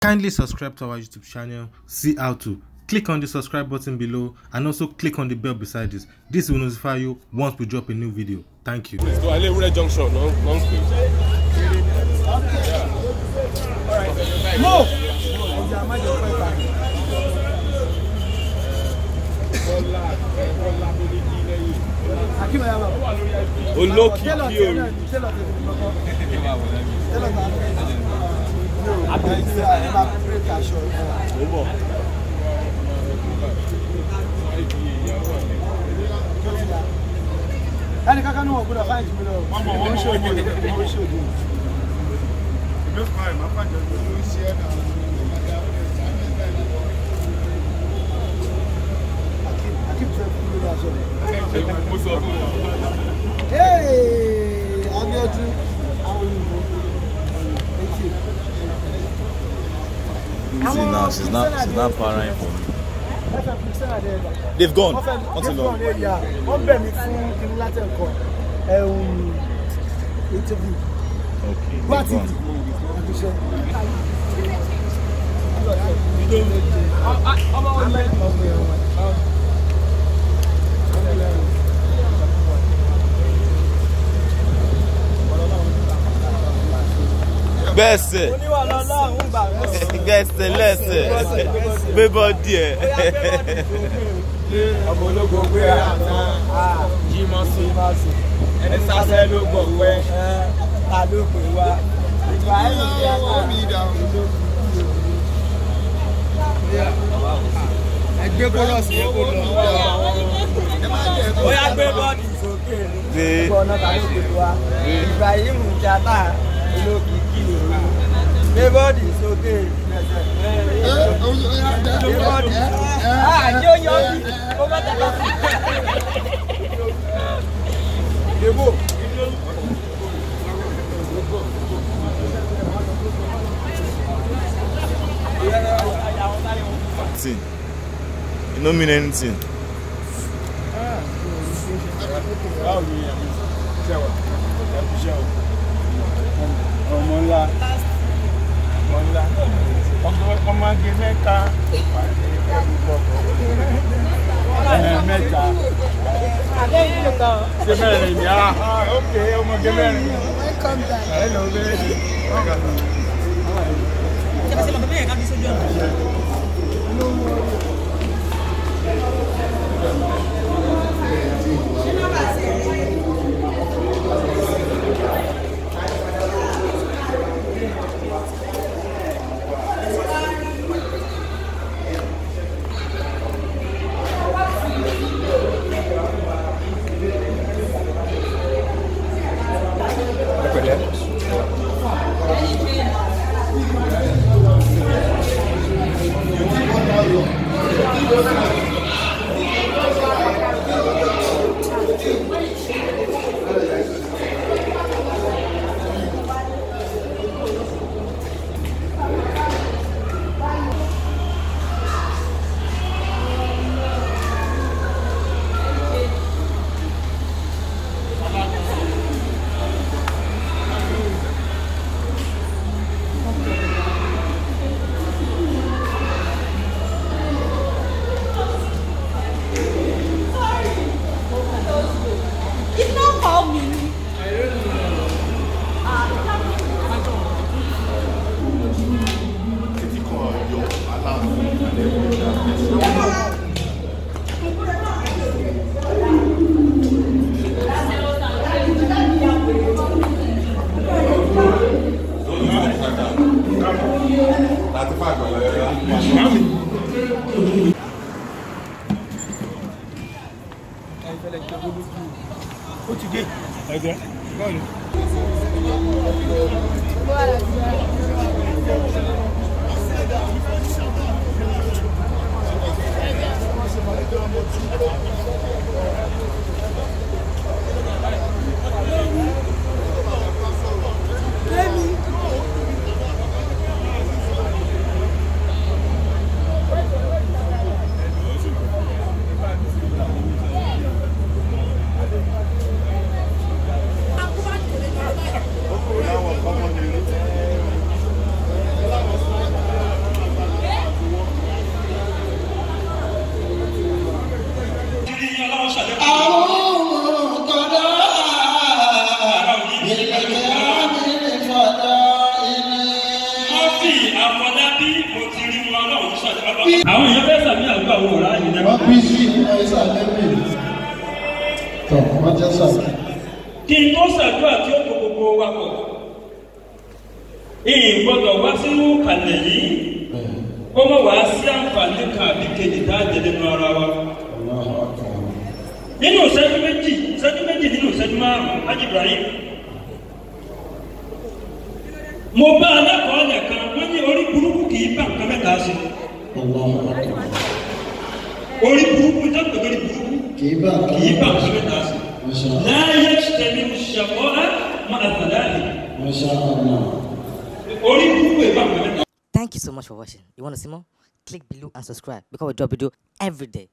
Kindly subscribe to our YouTube channel, see how to. Click on the subscribe button below and also click on the bell beside this. This will notify you once we drop a new video. Thank you. Please do Alewure Junction, no? Long space. Move! Olókìkí orí. Ẹni kankan ní wọn gbọ́dọ̀ fáìlì mi lọ. Wọ́n ṣe òde, wọ́n ṣe òde. Akim fẹ́ kú lórí aṣọ rẹ̀. Mo sọ fún wọn. Hey, Abiodun, àwọn òyìnbó. You see now, she's not parrying for me. They've gone. Wọ́n ti lọ. Wọ́n bẹ̀ mí fún kíní látẹ̀kọ̀ interview. Okay, Wá they've gone. TV. Gbẹ́sẹ̀. Gbẹ́sẹ̀ lẹ́sẹ̀. Gbé bọ́dì ẹ̀. Ọmọ ológo gbé àná jímọ̀ sí ẹni sásẹ́ ló gbọ̀ pẹ́ ta ló pè wá. Ẹgbẹ́ kọ́lọ́sì yẹn kó lọ. Ó yá gbé bọ́ọ̀dì sókè. Gbé. Ọ̀nà ta ló pè wá. Ibrahim Chata olókìkí òru. Gbé bọ́ọ̀dì sókè. Gbé bọ́ọ̀dì. Àjọ yọ bí. Ó bá tẹ̀lé. Dèbò. Thing. You don't mean anything. Ọmọ ńlá ọmọ ńlá ọmọge mẹ́ta mẹ́ta ṣé mẹ́rin ni ah ok ọmọge mẹ́rin. Hello baby. Afọlábí mo ti rí wọn Ọlọ́run tó ṣàjọba. Àwọn èèyàn fẹ́ sàmì àdúrà àwọn ọ̀rá yìí náà. Wọ́n bí sí ẹ̀sà lẹ́mì tọ̀ wọ́n jẹ́ sàmì. Kí n tó ṣàdúrà tí ó kó gbogbo wa pọ̀. Ìyìn gbọ́dọ̀ wá sínú kàlẹ̀ yìí. Kó mọ̀ wá sí àǹfààní kan àbí kejì tá a jẹ nínú ara wa. Nínú ìṣẹ́jú méjì, ìṣẹ́jú méjì nínú ìṣẹ́jú márùn-ún, Hájì Ibrahim. Mo bá alákọ̀ọ́lẹ̀ kan, wọ́n ní orí burúkú kì í bá nǹkan mẹ́ta ṣe. Orí burúkú dápẹ́ lórí burúkú Kì í bá kì í bá nǹkan mẹ́ta ṣe. Láyé tẹ̀lé ṣàkọ́ á máa àtàláàlì. Masha Allah. Orí burúkú ì bá nǹkan mẹ́ta. Thank you so much for watching. You want to see more? Click below and subscribe because we drop video every day.